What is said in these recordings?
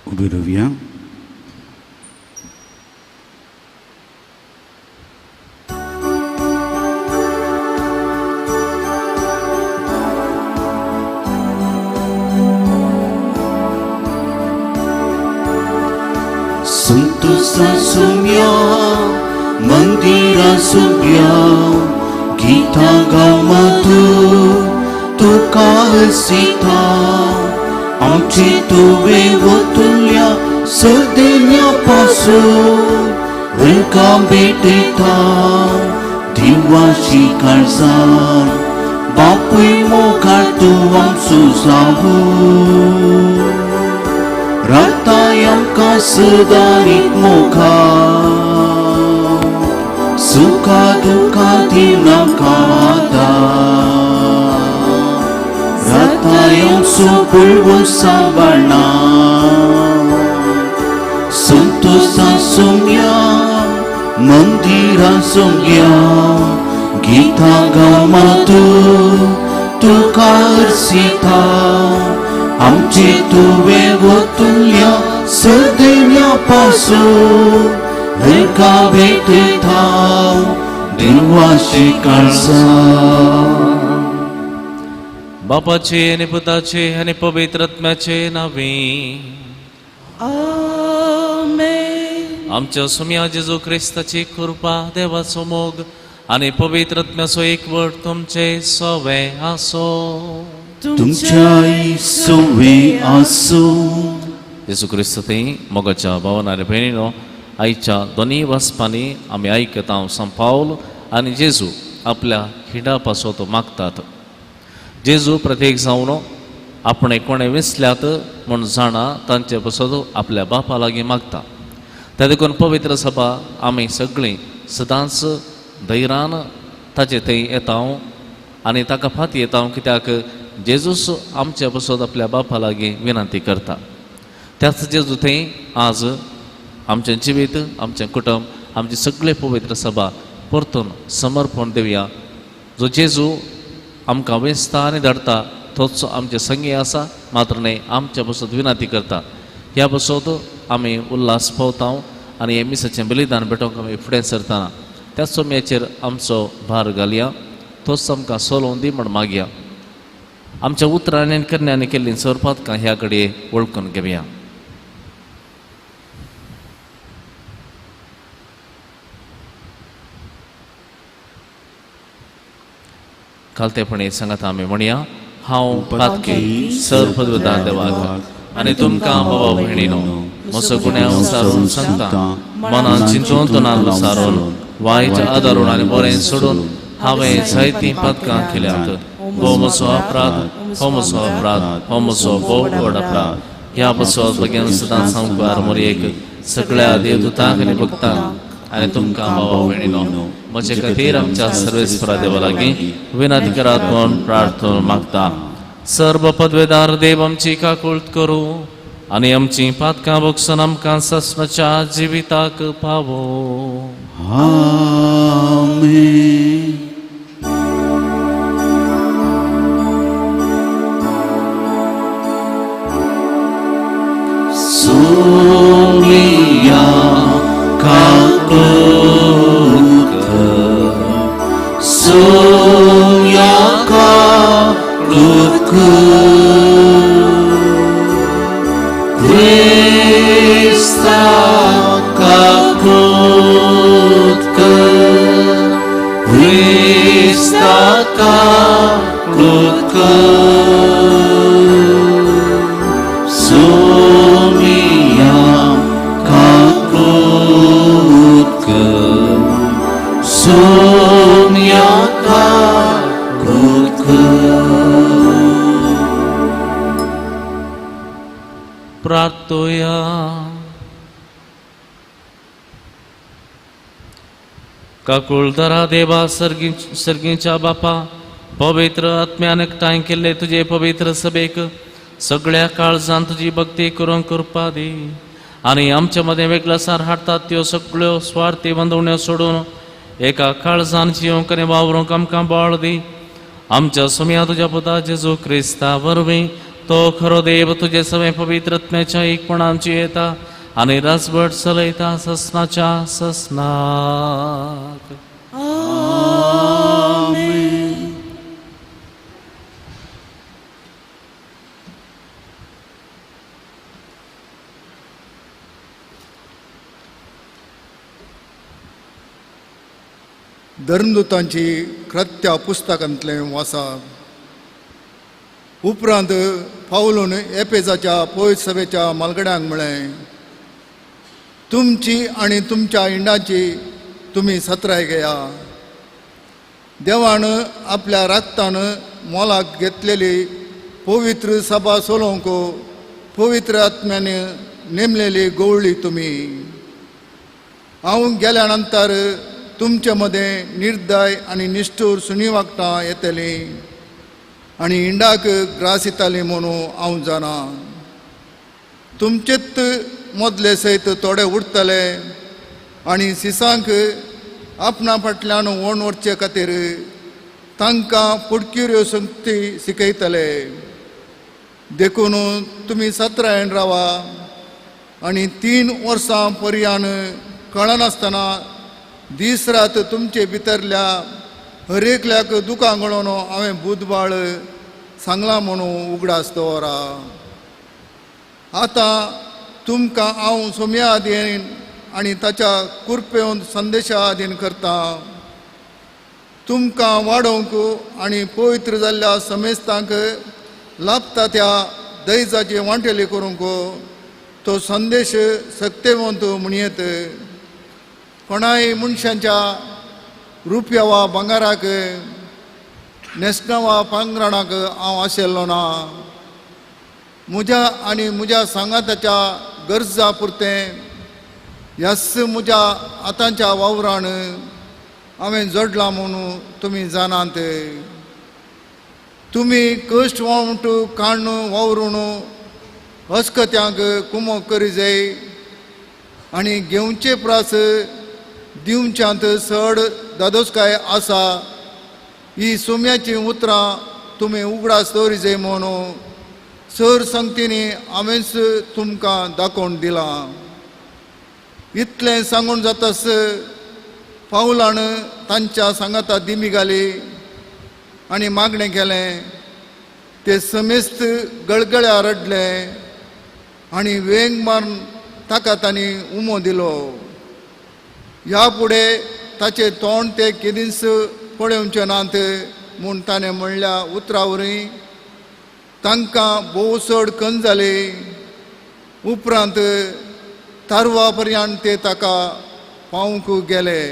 उबे रावया. संतोषा सुम्या मंदिरा सुम्या गीता गामा तू तुका हसीता आमची तुवें वतुल्या सदेन्या पासून वळका भेटयता दिवाशी काळजार बापूय मोगार तूं आमचो जावूं राताय आमकां सदांच मोगार सुखा दुखा दिनाका आदार राताय आमचो बळवंत सांबाळना संतोषा सोम्या मंदिरा सोम्या गीता गामा तूं तुका अर्सिता आमचे तुवें वतुल्या सदेन्या पासून हेका भेटयता देवाशी काळजार. बापाचे आनी पुताचे आनी पवित्र आत्म्याचे नावे आमेन. आमच्या सुम्या जेजू क्रिस्ताची कृपा, देवाचो मोग आनी पवित्र आत्म्याचो एकवट तुमचे सवे आसो. तुमच्याय सवे आसूं. जेजू क्रिस्त थंय मोगाच्या भावान आनी भयणीनो, आयच्या दोनूय वाचपांनी आमी आयकता सांत पावल आनी जेजू आपल्या हिडा पासत मागतात. जेजू प्रत्येक जावन आपणे कोणें विसल्यात म्हूण जाणा तांचे पासत आपल्या बापा लागीं मागता. त्या देखून पवित्र सभा आमी सगळीं सदांच धैर्यान ताचे थंय येता आनी ताका फाती येता, कित्याक जेजूस आमचे पासत आपल्या बापा लागीं विनंती करता. त्याच जेजू थंय आज आमचें जिवीत, आमचें कुटुंब, आमची सगळी पवित्र सभा परतून समर्पण दिवया. जो जेजू आमकां वेंचता आनी धाडटा तोच आमचे संगी आसा, मात्र न्हय आमच्या पासत विनंती करता. ह्या पासत आमी उल्हास पावता आनी हे मिसाचें बलिदान भेटोवंक आमी फुडें सरतना त्याच सोम्याचेर आमचो भार घालया, तोच आमकां सोलोवन दी म्हण मागया. आमच्या उतरांनी आनी करण्यांनी केल्लीं सोरपातकां ह्या घडये वळखून घेवया. खालतेपणी सांगात आमी म्हणया, हांव पातकी सर पदवदार देवाक आनी तुमकां बाबा भयणीनो म्हजो गुन्यांव सारून सांगता, मनान चिंतून तोंडान विचारून वायट आदारून आनी बरें सोडून हांवें जायतीं पातकां केल्यात. हो म्हजो अपराध, हो म्हजो अपराध, हो म्हजो भोव व्हड अपराध. ह्या पासत भगेन सदां सामकार मोरयेक सगळ्या देवदूतांक आनी भक्तांक आनी तुमकां बाबा भयणीनो म्हजे खातीर आमच्या सर्वेस्परा देवा लागीं विनंती करात म्हूण प्रार्थना मागता. सर्व पदवेदार देव आमची काकुळट करूं आनी आमची पातकां भोगसून आमकां सस्नाच्या जिविताक पावो. आमेन. सोमिया काकुळट कर, सोमिया काकुळट कर, क्रिस्ता काकुळट कर, क्रिस्ता काकुळट कर, सोमिया काकुळट कर, सोमिया काकुळट कर. प्रार्थोया. काकुळदरा देवा सर्गीच्या बापा, पवित्र आत्म्यान एकठांय केल्ले तुजे पवित्र सभेक सगळ्या काळजान तुजी भक्ती करूंक कृपा दी आनी आमच्या मदें वेगळसार हाडटात त्यो सगळ्यो स्वार्थी बंदवण्यो सोडून एका काळजान जिवंक आनी वावरूंक आमकां बळ दी. आमच्या सुम्या तुज्या पुता जेजू क्रिस्ता वरवीं तो खरो देव तुजे सगळे पवित्र आत्म्याच्या एकपणान जियेता आनी राजवट चलयता ससनाच्या ससनाक. आमेन. धर्मदूतांची कृत्या पुस्तकांतलें वासा. उपरांत पावलून एपेजाच्या पयस सभेच्या मालगड्यांक म्हळें, तुमची आनी तुमच्या इंडाची तुमी सत्राय घेया. देवान आपल्या रागतान मोलाक घेतलेली पवित्र सभा चलोवंक पवित्र आत्म्यान नेमलेली गवळी तुमी. हांव गेल्या नंतर तुमचे मदें निर्दय आनी निश्ठूर सुणी वागटां येतलीं आनी इंडाक ग्रास येताली म्हणून हांव जाणा. तुमचेच मदले सयत थोडे उरतले आनी सिसांक आपणा फाटल्यान ओण व्हरचे खातीर तांकां फुडकिऱ्यो संगती शिकयतले. देखून तुमी सत्रायन रावा आनी 3 वर्सां पर्यान कळनासतना दीस रात तुमचे भितरल्या हर एकल्याक दुकां गळोवन हांवें बुधबाळ सांगलां म्हणून उगडास दवरा. आतां तुमकां हांव सोम्या आदीन आनी ताच्या कुरपेवन संदेशा आदीन करता. तुमकां वाडोवंक आनी पवित्र जाल्ल्या समेस्तांक लाभता त्या दैजाची वांटेली करूंक तो संदेश सक्तेवंत म्हणयेत. कोणाय मनशांच्या रुपया वा भांगाराक न्हेसणां वा पांगराणाक हांव आशिल्लो ना. म्हज्या आनी म्हज्या सांगाताच्या गरजा पुरतें ह्याच म्हज्या आतांच्या वावरान हांवें जोडलां म्हणून तुमी जाणात. तुमी कश्ट वावट काण्ण वावरून हस्कत्यांक कुमक करी जाय आनी घेवचे प्रास दिवच्यांत चड दादोसकाय आसा. ही सोम्याचीं उतरां तुमी उगडास दवरी जाय म्हणून सर संगतींनी हांवेंच तुमकां दाखोवन दिलां. इतलें सांगून जातास पावलान तांच्या सांगाता दिमी घाली आनी मागणें केलें. ते समेस्त गळगळ्या रडले आनी वेंग मारून ताका तांणी उमो दिलो. ह्या फुडें ताचें तोंड ते केदींच पळोवचें नात म्हूण ताणें म्हणल्या उतरा वरवीं तांकां भोव चड खंत जाली. उपरांत तारवा पर्यंत ते ताका पावंक गेले.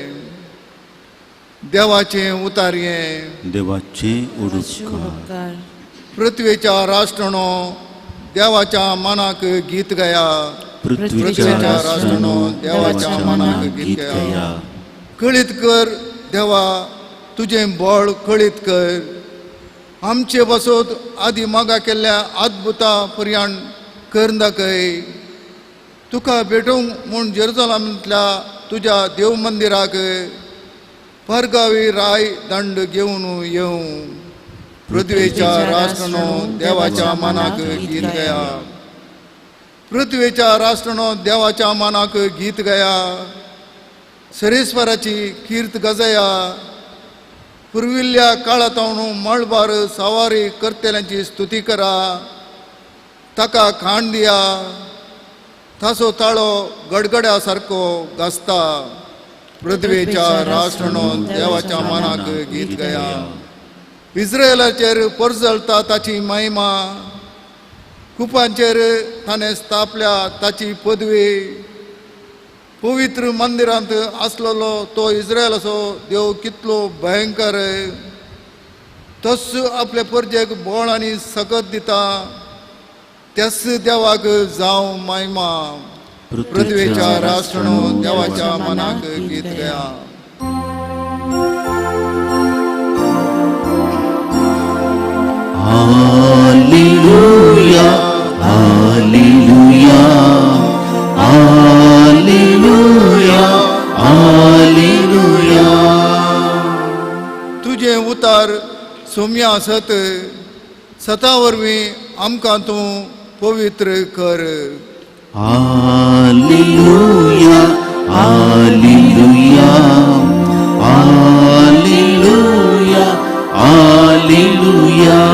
देवाचें उतारयें. देवाचें उपकार. पृथ्वीच्या राष्ट्रांनो देवाच्या मानाक गीत गाया. पृथ्वीच्या राष्ट्रांनो देवाच्या मानाक गीत गाया. कळीत कर देवा तुजें बळ कळीत कर. आमचे बसत आदी मागा केल्ल्या अद्भुता पर्यान करून दाखय. तुका भेटूंक म्हूण जेरुजलामांतल्या तुज्या देव मंदिराक परगावी राय दंड घेवन येवं. पृथ्वीच्या राष्ट्रांनो देवाच्या मानाक गीत गाया. पृथ्वीच्या राष्ट्रांनो देवाच्या मानाक गीत गाया. सरेश्वराची कीर्त गजया. पुर्विल्ल्या काळांत मळबार सवारी करतल्यांची स्तुती करा. ताका खाण दिया. ताचो ताळो गडगड्या सारको गाजता. पृथ्वीच्या राष्ट्रांनो देवाच्या मानाक गीत गाया. इस्रायलाचेर परजळता ताची महिमा. कुपांचेर ताणें स्थापल्या ताची पदवी. पवित्र मंदिरांत आसलेलो तो इस्रायलाचो देव कितलो भयंकर. तस आपले परजेक बळ आनी सकत दिता. त्याच देवाक जावं महिमा. पृथ्वीच्या राष्ट्रांनो देवाच्या मनाक गीत गाया. Hallelujah, hallelujah, hallelujah, hallelujah. तुजें उतार सोम्या आसत सता वरवीं आमकां तूं पवित्र कर. Hallelujah, hallelujah, hallelujah, hallelujah.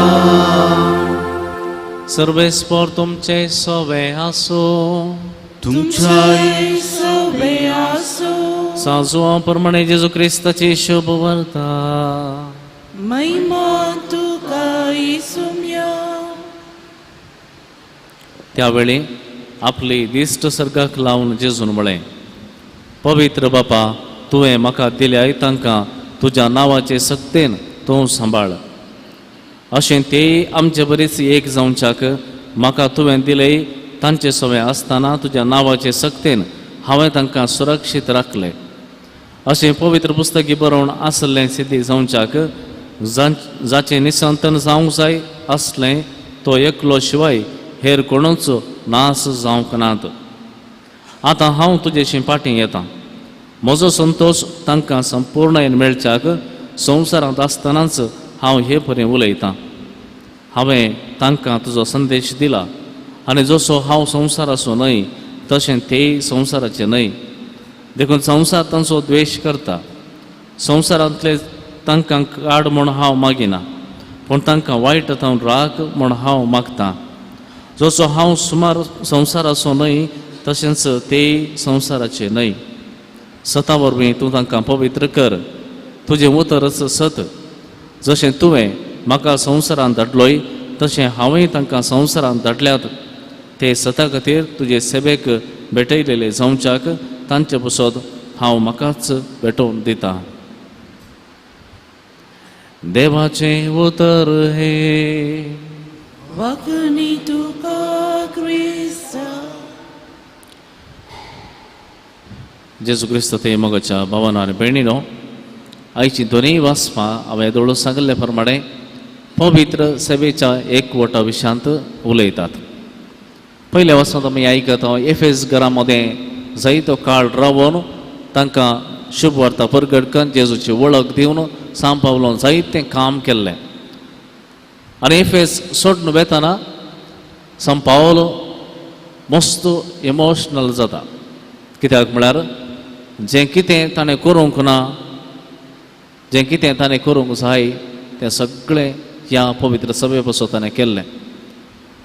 सर्वेस्पर तुमचे सोवे आसूं. तुमच्याय सोबे आसूं. साजुआ प्रमाणे जेजू क्रिस्ताची शुभ वार्ता. महिमा तुका इसुम्या. त्यावेळी आपली दिश्ट सर्गाक लावन जेजून म्हळें, पवित्र बापा, तुवें म्हाका दिल्याय तांकां तुज्या नांवाचे सक्तेन तूं सांबाळ. अशें तेय आमचे बरीच एक जावच्याक म्हाका तुवें दिलेय तांचे सवें आसतना तुज्या नांवाचे सक्तेन हांवें तांकां सुरक्षीत राखलें. अशें पवित्र पुस्तकी बरोवन आसलें सिद्धी जावच्याक जाचें निसंतन जावंक जाय आसलें तो एकलो शिवाय हेर कोणूच नास जावंक नात. आतां हांव तुजेशी फाटीं येता. म्हजो संतोश तांकां संपूर्णायेन मेळच्याक संवसारांत आसतनाच हांव हे परी उलयतां. हांवें तांकां तुजो संदेश दिला आनी जसो हांव संवसाराचो न्हय तशें तेय संवसाराचे न्हय. देखून संवसार तांचो द्वेश करता. संवसारांतले तांकां काड म्हूण हांव मागिना, पूण तांकां वायट तावन राख म्हूण हांव मागतां. जसो हांव सुमार संवसाराचो न्हय तशेंच तेय संवसाराचे न्हय. सता वरवीं तूं तांकां पवित्र कर. तुजें उतरच सत. जशें तुवें म्हाका संवसारांत धाडलोय तशें हांवूय तांकां संवसारांत धाडल्यात. ते सता खातीर तुजे सेवेक भेटयलेले जावच्याक तांचे पसत हांव म्हाकाच भेटोवन दितां. देवाचें उतर हें. वखणी तुका क्रिस्ता. जेजू क्रिस्त ते मोगाच्या भावान आनी भयणीनो, आयची दोनूय वाचपां हांवें दोळो सांगिल्ले प्रमाणे पवित्र सेवेच्या एकवटा विशयांत उलयतात. पयल्या वाचपांत आमी आयकता एफेस घरा मदें जायतो काळ रावन तांकां शुभ वार्ता परगट करून जेजूची वळख दिवन सांव पावलोन जायतें काम केल्लें. आनी एफेस सोडून वेतना सांव पावलो मस्त इमोशनल जाता. कित्याक म्हळ्यार जें कितें ताणें करूंक ना, जें कितें ताणें करूंक जाय तें सगळें ह्या पवित्र सभे पासून ताणें केल्लें.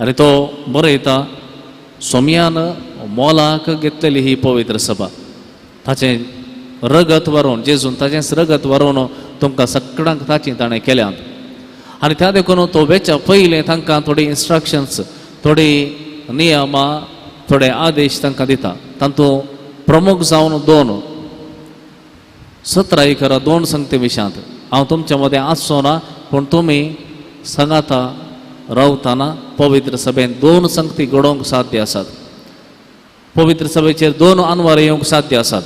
आनी तो बरयता, सोम्यान मोलाक घेतलेली ही पवित्र सभा, ताचें रगत वरोवन जेजून ताचेंच रगत वरोवन तुमकां सगळ्यांक ताची ताणें केल्यात. आनी त्या देखून तो वेच्या पयलें तांकां थोडी इन्स्ट्रक्शन्स, थोडी नियमां, थोडे आदेश तांकां दिता. तातूंत प्रमुख जावन दोन 17 करा 2 सांगते विशयांत हांव तुमच्या मदें आसचो ना, पूण तुमी सांगाता रावतना पवित्र सभेन 2 संगती घडोवंक साध्य आसात. पवित्र सभेचेर 2 अनवार येवंक साध्य आसात.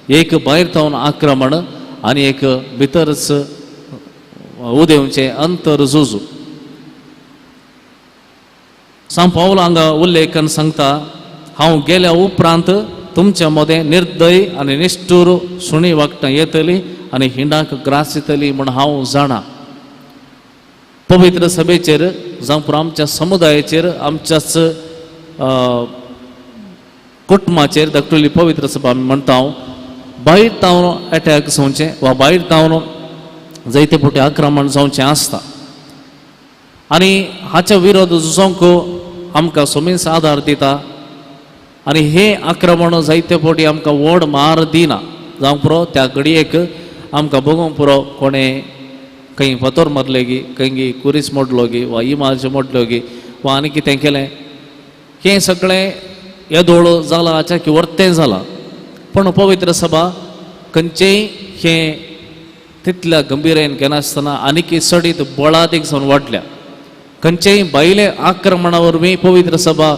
एक भायर थावन आक्रमण आनी एक भितरच उदेवचें अंतर झुजू. सांव पावल हांगा उल्लेखन सांगता, हांव गेल्या उपरांत तुमच्या मदें निर्दय आनी निश्ठूर सुणी वागटां येतली आनी हिंडाक ग्रास दितली म्हूण हांव जाणा. पवित्र सभेचेर जावं पुरो आमच्या समुदायाचेर, आमच्याच कुटुंबाचेर धाकटुली पवित्र सभा आमी म्हणटा, भायर तावन एटॅक जावचें वा भायर तावन जायते फावटी आक्रमण जावचें आसता आनी हाच्या विरोध झुजोवंक आमकां सोमीस आदार दिता. आनी हें आक्रमण जायते फावटी आमकां व्हड मार दिना, जावंक पुरो त्या घडयेक आमकां भोगोवंक पुरो कोणें खंय फातोर मारले गी, खंय कुरीस मोडलो गी वा इमाज मोडलो गी वा आनी कितें केलें, हें सगळें येदोळ जालां हाच्या की वर्तें जालां. पूण पवित्र सभा खंयचेंय हें तितल्या गंभीरायेन घेनासतना आनीक चडीत बळादीक जावन वाडल्या. खंयचेय भायले आक्रमणा वरवीं पवित्र सभा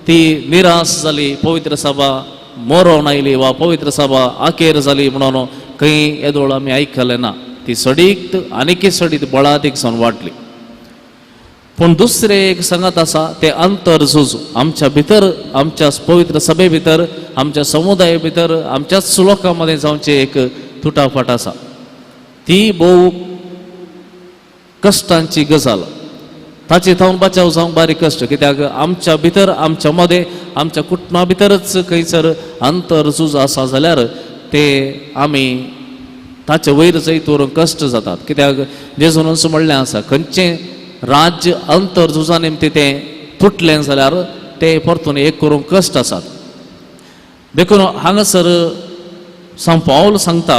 ती निराश जाली, पवित्र सभा मरोन आयली वा पवित्र सभा आखेर जाली म्हणून खंय येदोळ आमी आयकलें ना. ती सडीत आनीक सडीत बळादीक जावन वाडली. पूण दुसरें एक सांगत आसा तें अंतर झूज आमच्या भितर, आमच्या पवित्र सभे भितर, आमच्या समुदाया भितर, आमच्याच लोकां मदें जावचें एक तुटाफाट आसा. ती भोव कश्टांची गजाल. ताचे थावन बचाव जावंक बारीक कश्ट, कित्याक आमच्या भितर, आमच्या मदें, आमच्या कुटुंबा भितरच खंयसर अंतर झूज आसा जाल्यार ते आमी ताचे वयर जैत व्हरूंक कश्ट जातात. कित्याक जेजून म्हणलें आसा, खंयचें राज्य अंतर झुजा निमतीं तें तुटलें जाल्यार तें परतून एक करूंक कश्ट आसात. देखून हांगासर सांव पावल सांगता,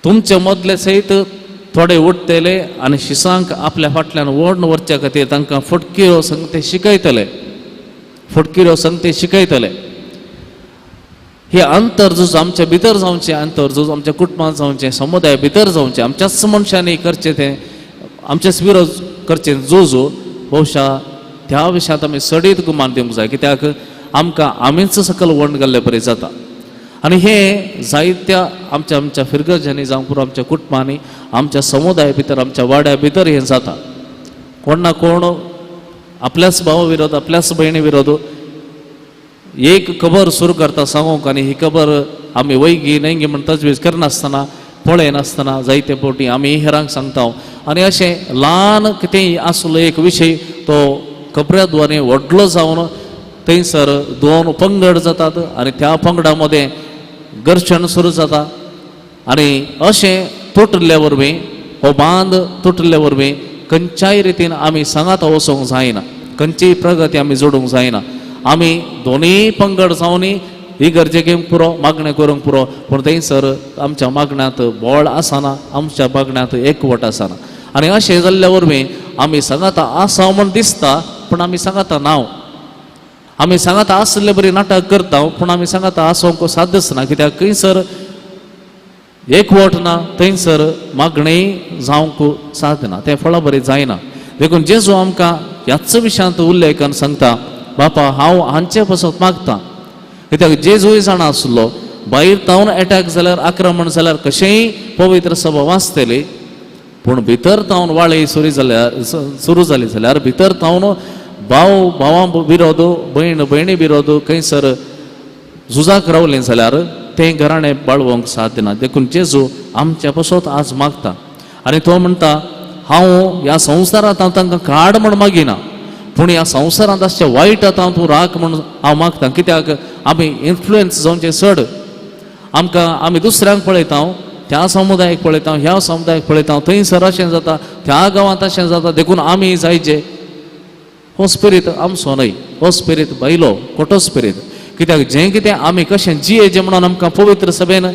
तुमचे मदले सयत थोडे उठतले आनी शिसांक आपल्या फाटल्यान ओडून व्हरच्या खातीर तांकां फटकिरो संगते शिकयतले, फटकिरो संगते शिकयतले. हे अंतरझूज आमच्या भितर जावचें, अंतरझूज आमच्या कुटुंबांत जावचें, समुदाया भितर जावचें, आमच्याच मनशांनी करचें तें, आमच्याच विरोध करचें झूज, बहुशा त्या विशयांत आमी सडीत गुमान दिवंक जाय. कित्याक आमकां आमीच सकल वण घाल्ले बरें जाता. आनी हें जायत्या आमच्या आमच्या फिरगर्जांनी जावं पुरो आमच्या कुटुंबांनी, आमच्या समुदाया भितर, आमच्या वाड्या भितर हें जाता. कोण ना कोण आपल्याच भावा विरोध, आपल्याच भयणी विरोध एक खबर सुरू करता सांगूंक, आनी ही खबर आमी वैगी न्हय म्हण तजवीज करनासतना, पळयनासतना जायते फावटी आमी हेरांक सांगता. आनी अशें ल्हान कितेंय आसलो एक विशय तो खबऱ्या द्वारे व्हडलो जावन थंयसर 2 पंगड जातात आनी त्या पंगडा मदें घर्शण सुरू जाता. आनी अशें तुटल्ले वरवीं, हो बांद तुटल्ले वरवीं खंयच्याय रितीन आमी सांगाता वचूंक जायना, खंयचीय प्रगती आमी जोडूंक जायना. आमी दोनूय पंगड जावनी ही गरजेक पुरो, मागणें करूंक पुरो, पूण थंयसर आमच्या मागण्यांत बळ आसना, आमच्या मागण्यांत एकवट आसना. आनी अशें जाल्ल्या वरवीं आमी सांगाता आसा म्हूण दिसता, पूण आमी सांगाता नांव, आमी सांगाता आसले बरी नाटक करता, पूण आमी सांगाता आसूंक साध्यच ना. कित्याक खंयसर एकवट ना थंयसर मागणें जावंक साध्य ना, तें फळां बरें जायना. देखून जेजू आमकां ह्याच विशयांत उल्लेखन सांगता, बापा हांव हांचे पासत मागता. कित्याक जेजूय जाणा आसलो भायर तावन एटॅक जाल्यार, आक्रमण जाल्यार कशेंय पवित्र सभा वाचतली, पूण भितर तावन वाळे सुरू जाल्यार, सुरू जाली जाल्यार भितर तावन भाव भावां विरोध, भयण भयणी विरोध खंयसर झुजाक रावलें जाल्यार तें घराणें बाळवंक साध्य ना. देखून जेजू आमच्या पासत आज मागता आनी तो म्हणटा, हांव ह्या संवसारांत हांव तांकां काड म्हूण मागिना, पूण ह्या संवसारांत आसचें वायट आतां तूं राख म्हूण हांव मागता. कित्याक आमी इन्फ्लुयन्स जावचें चड, आमकां आमी दुसऱ्यांक पळयता, त्या समुदायाक पळयता, ह्या समुदायाक पळयता, थंयसर अशें जाता, त्या गांवांत अशें जाता, देखून आमी जायचे. हो स्पिरीत आमचो न्हय, हो स्पिरीत भायलो खोटो स्पिरीत. कित्याक जें कितें आमी कशें जियेचें म्हणून आमकां पवित्र सभेन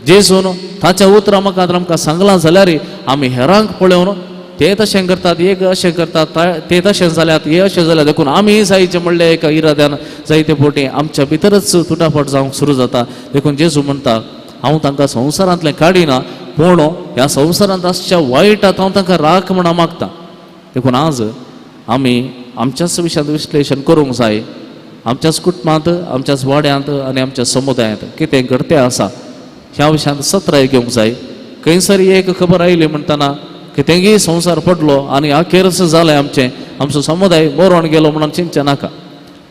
जेजून ताच्या उतरां म्हाका आमकां सांगलां जाल्यार आमी हेरांक पळोवन ते तशें करतात, एक अशें करतात, ते तशें जाल्यात, हे अशें जाल्यात, देखून आमी जायचे म्हणलें एका इराद्यान जायते फावटी आमच्या भितरच तुटाफट जावंक सुरू जाता. देखून जेजू म्हणटा हांव तांकां संवसारांतलें काडिना, पूण ह्या संवसारांत आसच्या वायटांत हांव तांकां राख म्हणून मागता. देखून आज आमी आमच्याच विशयांत विश्लेशण करूंक जाय. आमच्याच कुटुंबांत, आमच्याच वाड्यांत आनी आमच्या समुदायांत कितें घडतें आसा ह्या विशयांत सत्राय घेवंक जाय. खंयसर एक खबर आयली म्हणटना कितेंगी संवसार पडलो आनी अखेरच जालें आमचें, आमचो समुदाय मरोण गेलो म्हणून चिंतचें नाका.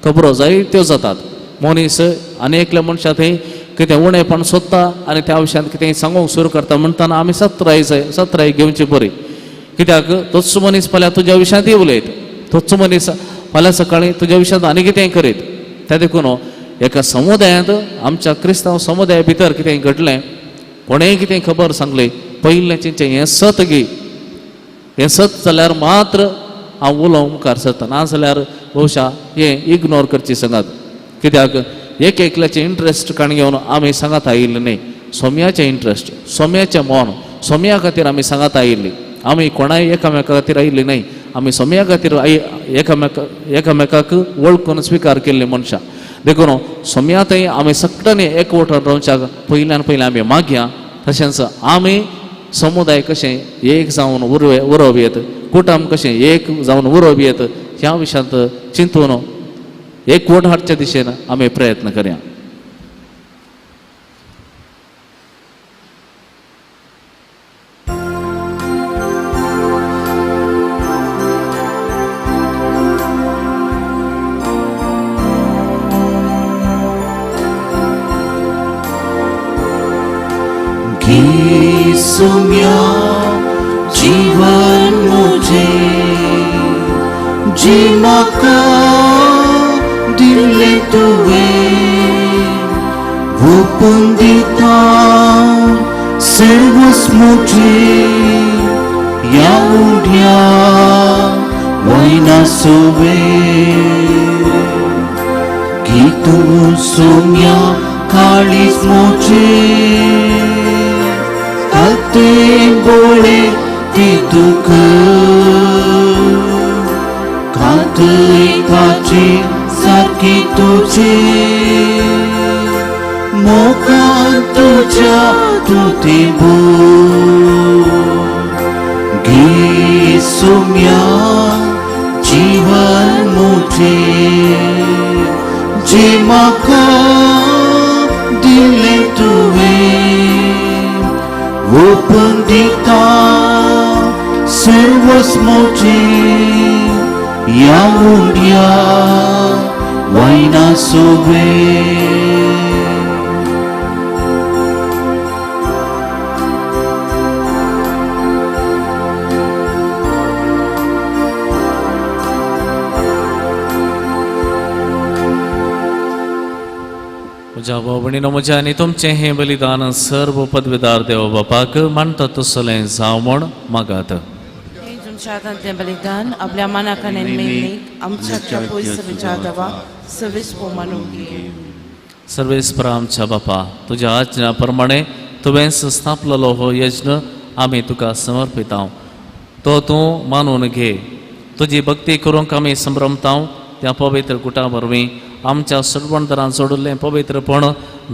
खबरो जायत्यो जातात. मनीस आनी एकल्या मनशा थंय कितें उणेपण सोदता आनी त्या विशयांत कितेंय सांगूंक सुरू करता म्हणटना आमी सत्राय जाय, सत्राय घेवची बरी. कित्याक तोच मनीस फाल्यां तुज्या विशयांतय उलयत, तोच मनीस फाल्यां सकाळीं तुज्या विशयांत आनी कितेंय करीत. त्या देखून एका समुदायांत आमच्या क्रिस्तांव समुदाया भितर कितेंय घडलें, कोणेंय कितें खबर सांगली, पयलें चिंतचें हें सत गी, हें सत जाल्यार मात्र हांव उलोवंक मुखार सरता, ना जाल्यार बहुशा हें इग्नोर करची सांगात. कित्याक एक एकल्याचें इंट्रस्ट काण घेवन आमी सांगात आयिल्ली न्ही, सोम्याचें इंट्रस्ट, सोम्याचें मन, सोम्या खातीर आमी सांगात आयिल्ली. आमी कोणाय एकामेका खातीर आयिल्ली न्ही, आमी सोम्या खातीर एकामेकाक वळखून स्विकार केल्ली मनशां. देखून सोम्या थंय आमी सगळ्यांनी एकवटान रावच्याक पयल्यान पयलीं आमी मागया. तशेंच आमी समुदाय कशें एक जावन उरोवप येत, कुटुंब कशें एक जावन उरोवप येत ह्या विशयांत चिंतून एकवट हाडच्या दिशेन आमी प्रयत्न करया. सुम्या जीवन मुझे जी माका दिले तुवे वपुंदिता सर्वस मुझे या उड्या वैना सोवे गीतु सुम्या काळीस मुझे ते बोळे ती दुख कात एकाची सारकी तुझी मोका तुझ्या तुती भू गे सुम्या जीवन मुझे जे म्हाका दिले तुवें वपुंदिता सर्वस मुझे या उड्या वैना सोवे. म्हज्या भाव भयणीनो, म्हज्या आनी तुमचें हें बलिदान सर्व पदवीदार देव बापाक मानता तसलें जावं म्हूण मागात. तुमच्या हातांतलें बलिदान आपल्या मनाक आनी मेळणीक आमच्या पयस देवा सवेस मानून घे. सर्वेस्परा आमच्या बापा, तुज्या आज्ञा प्रमाणे तुवें स्थापलेलो हो यज्ञ आमी तुका समर्पितांव, तो तूं मानून घे. तुजी भक्ती करूंक आमी संभ्रमतांव. त्या पवित्र कुटा वरवीं आमच्या सर्वणदारान जोडिल्लें पवित्रपण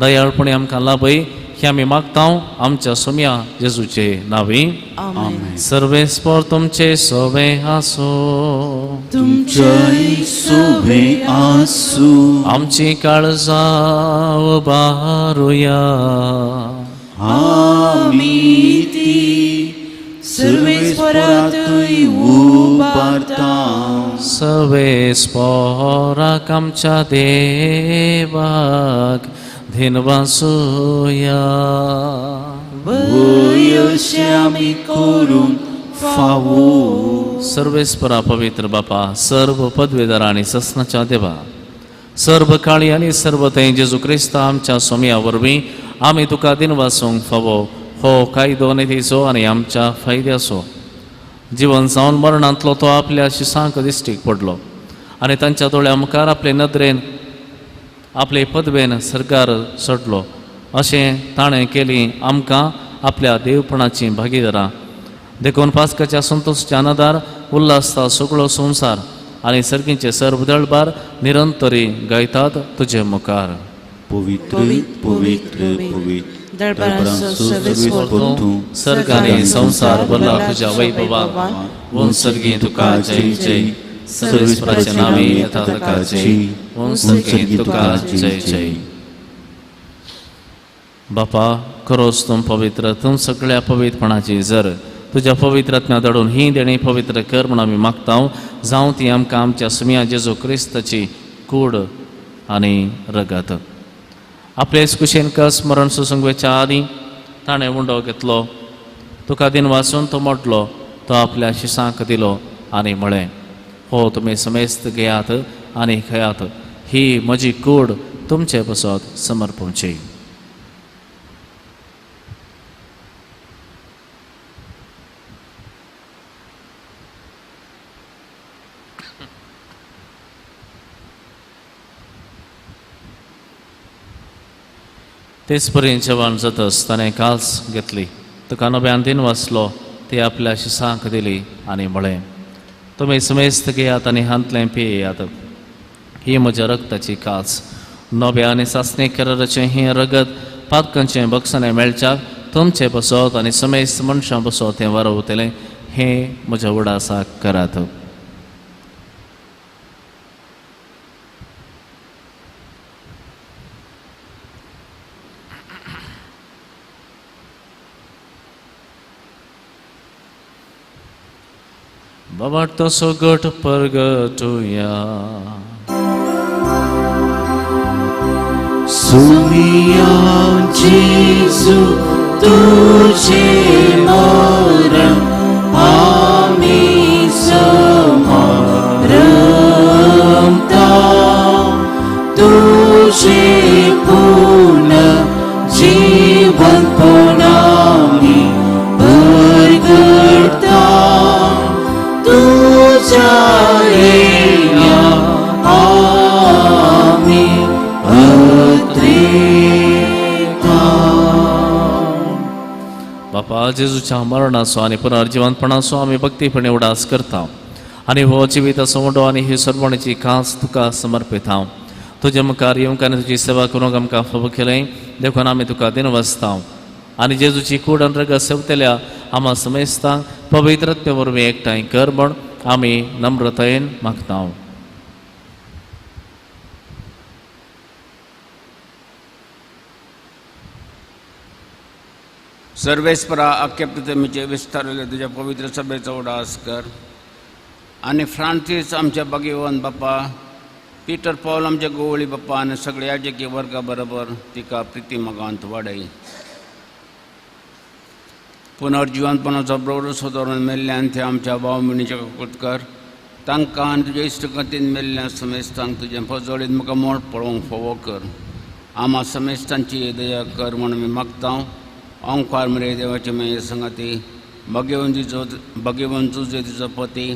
दयाळपणी आमकां लाभय हें आमी मागतांव आमच्या सोम्या जेजूचे नांवी. आमेन. सर्वेस्पर तुमचे सोवे आसूं, तुमचे सोवे आसूं. आमची काळजां उबारुया. आमी ती सर्वेस्परातूय उबारता. सर्वेस्पराक आमच्या देवाक धिनवासुया. वयशे आमी करूंक फावो. सर्वेस्परा पवित्र बापा, सर्व पदवेदार आनी ससनाच्या देवा, सर्व काळी आनी सर्व थंय जेजू क्रिस्ता आमच्या सोम्या वरवीं आमी तुका दिनवासूंक फावो हो कायदो निधीचो आनी आमच्या फायद्याचो. जिवन जावन मरणांतलो तो आपल्या शिसांक दिश्टीक पडलो आनी तांच्या दोळ्या मुखार आपले नदरेन आपले पदवेन सरकार सोडलो. अशें ताणें केली आमकां आपल्या देवपणाची भागीदारां. देखून पास्काच्या संतोषच्या आनंदार उल्हासता सगळो संवसार आनी सर्गींचे सर्व दळबार निरंतरी गायतात तुजे मुखार. पवित्र पवित्र पवित्र दळबारांचो सर्वेस्पर तूं सर्ग आनी संवसार भरला तुज्या वैभवान. ओम सर्गी तुका जय जय. सर्वेस्पराच्या नांवे येता तुका जय. ओम सर्गी तुका जय जय. बापा खरोच तूं पवित्र, तूं सगळ्या पवित्रपणाची जर तुज्या पवित्र आत्म्या धाडून ही देणी पवित्र कर म्हूण आमी मागता. जावं ती आमकां आमच्या सुमया जेजू क्रिस्ताची कूड आनी रगत. आपले कुशेन कस मरण सोसूंक वचच्या आदीं ताणें उंडो घेतलो, तुका दिन वाचून तो मोडलो, तो आपल्या शिसांक दिलो आनी म्हळें, हो तुमी समेस्त घेयात आनी खेयात, ही म्हजी कूड तुमचे पसत समर्पणची. तेच परी जेवण जातच ताणें काल्स घेतली, तुका नव्यान दिन वाचलो, ती आपल्या शिसांक दिली आनी म्हळें, तुमी समेस्त घेयात आनी हांतलें पियेयात, ही म्हज्या रगताची कास, नव्या आनी सासणी कराराचें हें रगत पातकांचें बक्षाणें मेळच्याक तुमचें बसत आनी समेस्त मनशां बसत हें वारवतलें, हें म्हज्या उडासाक करात. बाबा तसो गट परगटुया. सुमिया जेजू तुझे मरण आमी समरमता, तुझे पुनः जीवनपणामी परगटता, तुझ्या येण्या आमी अत्रेता. बापा जेजूच्या मरणाचो आनी पुनर्जिवंतपणाचो आमी भक्तीपणे उडास करता आनी हो जिविताचो उंडो आनी ही सर्वणीची खास तुका समर्पिता. तुजे मुखार येवंक आनी तुजी सेवा करूंक आमकां फावो केलें देखून आमी तुका दिनवासता आनी जेजूची कूड आनी रगत सेवतल्या आमा समेस्तांक पवित्रत्वे वरवीं एकठांय कर म्हूण आमी नम्रतायेन मागता. सर्वेस्परा आख्या पृथ्वीचे विस्तारले तुज्या पवित्र सभेचो उडास कर आनी फ्रांसीस आमच्या बागेवन बापा, पीटर पॉल आमच्या गोवळी बाप्पा आनी सगळ्या याजकी वर्गा बरोबर तिका प्रिती मोगांत वाडय. पुनर्जिवनपणाचो प्रवृत्त दवरून मेल्ल्यान ते आमच्या भाव भयणीचे कृत कर, तांकां आनी तुज्या इश्टगतीन मेल्ल्या समेस्तांक तुजें फजोळीत म्हाका मोड पळोवंक फावो कर. आमा समेस्तांची दया कर म्हूण आमी मागता. ओंकार मरे देवाचे मागीर संगाती भाग्यवंत भाग्यवंत तुजे तुजो पती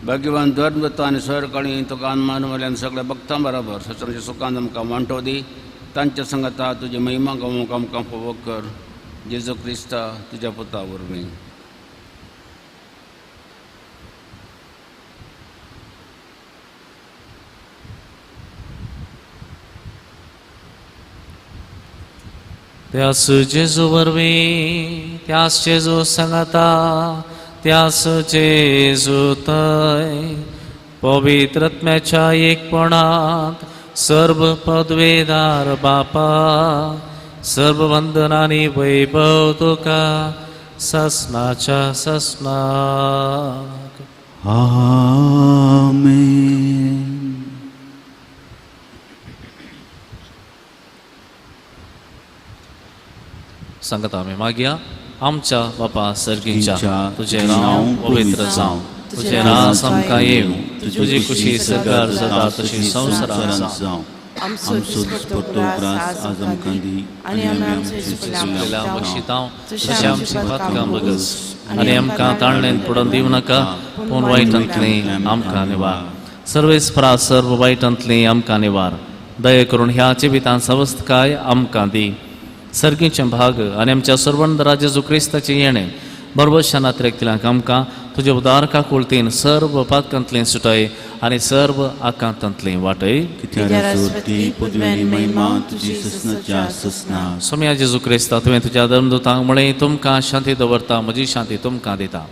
भाग्यवंत धर्मदत्त आनी सरकाळी तुका मान वयल्यान सगळ्या भक्तां बराबर सचरांच्या सुखान आमकां वांटो दी, तांच्या संगाता तुजी महिमा गावंक आमकां फावो कर. जेजू क्रिस्ता तुज्या पुता वरवीं. त्यास जेजू वरवीं, त्यास जेजू सांगाता, त्यास जेजू थंय पवित्रत्म्याच्या एकपणांत सर्व पदवेदार बापा, सर्व वंदनानी वैभव तुका ससनाच्या ससनाक. आमेन. सांगता आमी मागया. आमच्या बापा सर्गीच्या, तुजें नांव पवित्र जावं, तुजें राज आमकां येवं, तुजी खुशी सरकार जाता तशी संवसारांत जावं. आमचो दिसपट्टो ग्रास आज आमकां दी आनी आमी आमच्या चुकलेल्या बक्षितांव तशें आमची पातकां बगस आनी आमकां ताळणेन पडून दिवं नाका, पूण वायटांतली आमकां निवार. सर्वेस्परा सर्व वायटांतली आमकां निवार, दया करून ह्या जिवितांत सवस्तकाय आमकां दी. सर्गीचें भाग आनी आमच्या सर्वंदरा जेजू क्रिस्ताचें येणें बरोबर नात्रेकतल्यांक आमकां तुजे उदार काकुळतीन सर्व पातकांतलें सुटय आनी सर्व आकांतांतलें वाटय. सोम्या जेजू क्रिस्ता, तुवें तुज्या धर्मदूतांक म्हळें, तुमकां शांती दवरता, म्हजी शांती तुमकां दिता.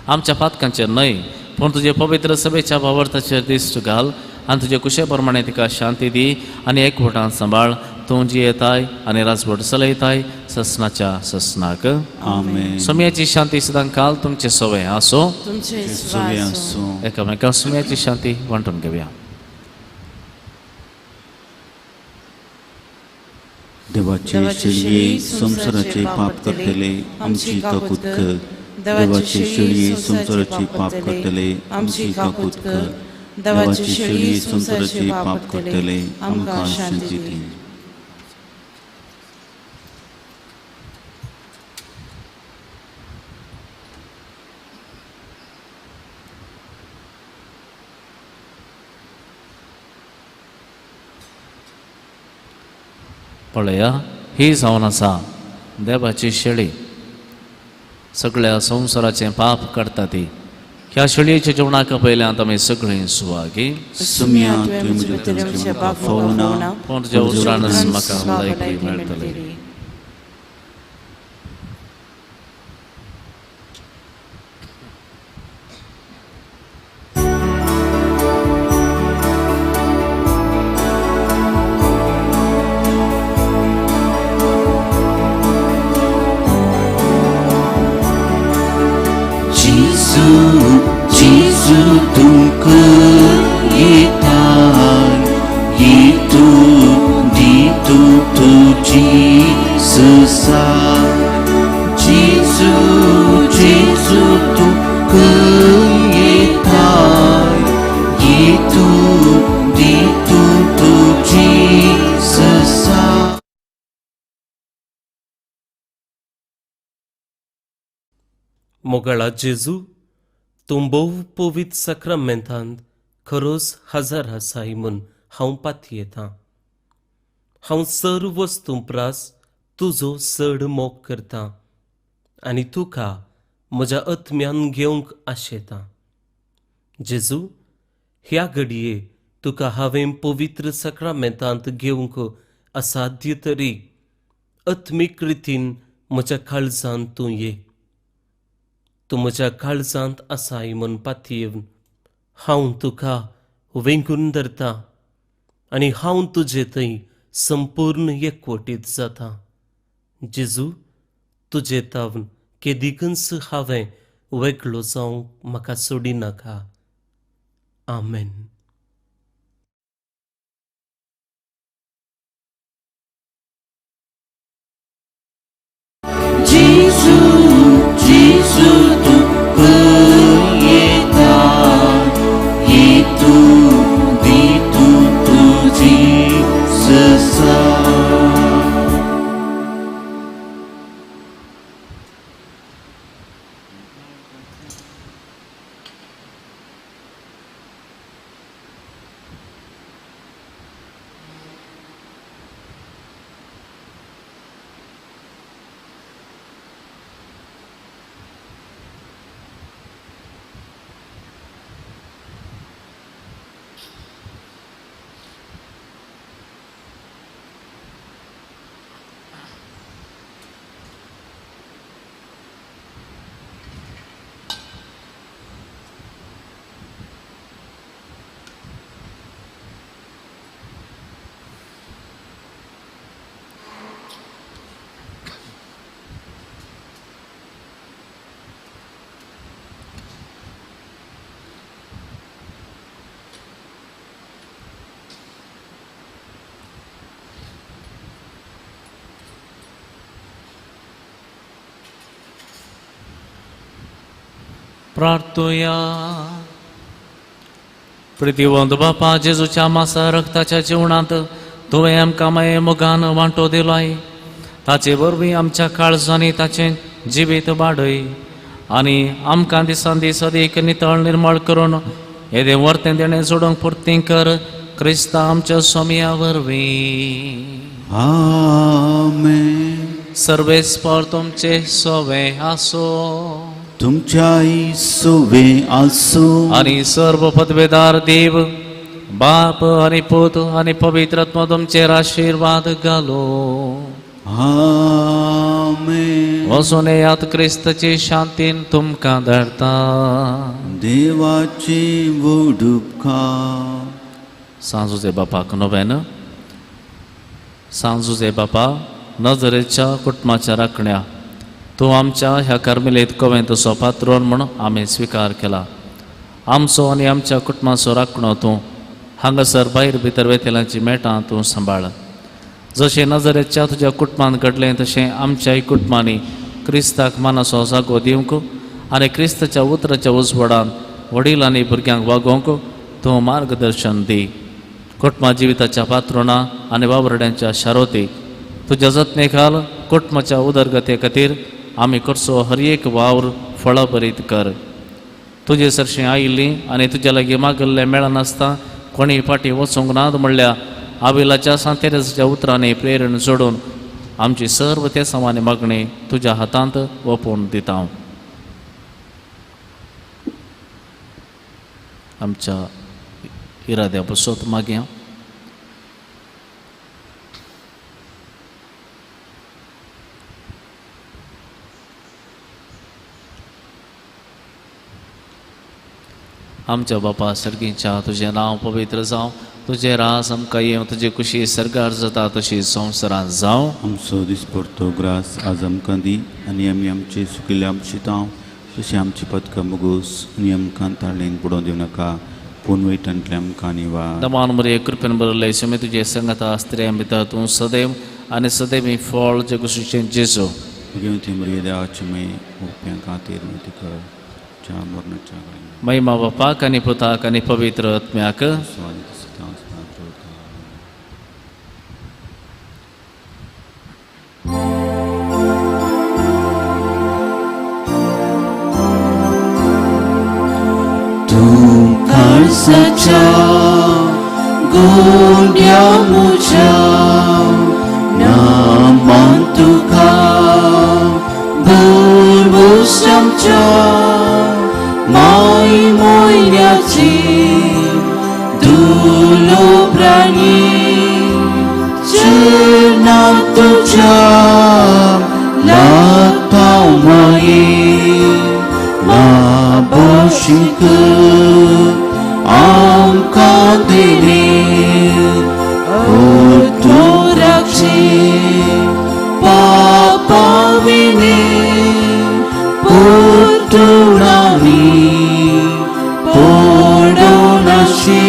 आमच्या पातकांचेर न्हय पूण तुजे पवित्र सभेच्या भावार्थाचेर दिश्ट घाल आनी तुजे कुशे प्रमाणे तिका शांती दी आनी एकवटान सांबाळ. तूं जियेताय आनी राजवट चलयताय ससनाच्या ससनाक. आमेन. सोम्याची शांती सदां काल तुमचे सवय आसो. तुमचे सवय आसो. एकामेका सोम्याची शांती वांटून घेवया. देवाचे शेळये संवसाराचे पाप करतले आमची काकूत कर. देवाचे शेळये संवसाराचे पाप करतले आमची काकूत कर. देवाचे शेळये संवसाराचे पाप करतले आमकां शांती दी. पळया, ही जावन आसा देवाची शेळी, सगळ्या संवसाराचें पाप काडटा ती. ह्या शेळयेच्या जेवणाक पयल्यान आमी सगळीं सुवागी. सुम्या तुवें म्हज्या भितर म्हाका फावना, पूण तुज्या उतरानच म्हाका भलायकी मेळटली. मोगाळा जेजू, तूं भोव पवित्र साक्रामेंतांत खरोच हजर आसाय म्हूण हांव पातयेतां. हांव सर्व वस्तूं प्रास तुजो चड मोग करतां आनी तुका म्हज्या आत्म्यान घेवंक आशेतां. जेजू, ह्या घडये तुका हांवें पवित्र साक्रामेंतांत घेवंक असाध्य तरी आत्मीक रितीन म्हज्या काळजांत तूं ये. तूं म्हज्या काळजांत आसाय म्हूण पातयेवन हांव तुका वेंगून धरतां आनी हांव तुजे थंय संपूर्ण एकवटीत जाता. जेजू, तुजे तावन केदिकूच हांवें वेगळो जावंक म्हाका सोडिनाका. आमेन. प्रार्थुया. प्रितीवंत बापा, जेजूच्या मासा रक्ताच्या जिवणांत तुवें आमकां माये मोगान वांटो दिलाय. ताचे वरवीं आमच्या काळजांनी ताचें जिवीत वाडय आनी आमकां दिसान दीस अदीक नितळ निर्मळ करून येदें वर्तें देणें जोडूंक पुर्ती कर. क्रिस्ता आमच्या स्वामया वरवीं. आमेन. सर्वेस्पर तुमचे सोवे आसो. तुमच्याय सोवे आसूं. आनी सर्व पदवेदार देव बाप आनी पूत आनी पवित्र आत्मा तुमचेर आशिर्वाद घालो. आमेन. वचून येयात, क्रिस्ताची शांतीन तुमकां धाडटा. देवाची व्हड उपकार. सांत जुझे बापाक नोवेन. सांत जुझे बापा, नजरेच्या कुटुंबाच्या राखण्या, तूं आमच्या ह्या कार्मेलीत कोवेंतचो पात्रोन म्हूण आमी स्विकार केला. आमचो आनी आमच्या कुटुंबाचो राखणो तूं हांगासर भायर भितर वेतेल्यांची मेटां तूं सांबाळ. जशें नजरेच्या तुज्या कुटुंबान घडलें तशें आमच्याय कुटुंबांनी क्रिस्ताक मानाचो जागो दिवंक आनी क्रिस्ताच्या उतराच्या उजवाडान वडील आनी भुरग्यांक वागोवंक तूं मार्गदर्शन दी. कुटुंबा जिविताच्या पात्रोणा आनी वावरड्यांच्या शारोती तुज्या जतने खाल कुटुंबाच्या उदरगते खातीर आमी करचो हर एक वावर फळाभरीत कर. तुजे सरशीं आयिल्ली आनी तुज्या लागीं मागिल्लें मेळनासता कोणी फाटीं वचूंक नात म्हणल्यार आविलाच्या सांतेराच्या उतरांनी प्रेरण जोडून आमची सर्व ते सामान्य मागणी तुज्या हातांत ओपून दिता. आमच्या इराद्या पसत मागया. आमच्या बापा सर्गीच्या, तुजें नांव पवित्र जावं, तुजें राज आमकां येवं, तुजी कुशी सर्गार जाता तशी संवसारांत जावं. आमचो दिसपडतो ग्रास आज आमकां दी आनी आमी आमचे सुकिल्ले आमशितांव तशें आमची पदकां मुगूस आनी आमकां ताळेन बुडोवन दिवं नाका, पूण वयटांतले आमकां निवार. दमान मरे कृपेन बरयल्ले सुमी तुजे संगता स्त्रियां भितर तूं सदैव आनी सदैव फळ जे कुशीचें जेजू. भगवती मरिये देवाची माय, उपयां खातीर विनंती कर च्या मरणाच्या घडये. महिमा बापाक आनी पुताक आनी पवित्र आत्म्याक. तूं काळजाच्या गुंड्या म्हज्या नामान तुका भरभूस आमच्या माय मोयल्याची दुलो प्राणी चरणां तुज्या लागता माये लाभशीक आमकां दिली ओ तूं राखशी पापा विणे पुतुणांनी पडोनाशी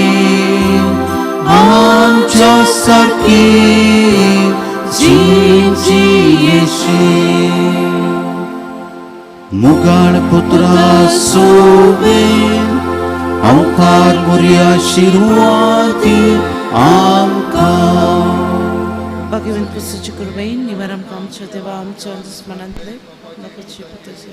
आमच्या सारकी जीण जियेशी. मुगाळ पुत्रा सोबे अंकार मोरया शिरवाती आमकां. भगवंत पुस्तची कृपेन निवार आमकां आमच्या देवा आमच्या दुस्मनांतले नकोची पुतचे.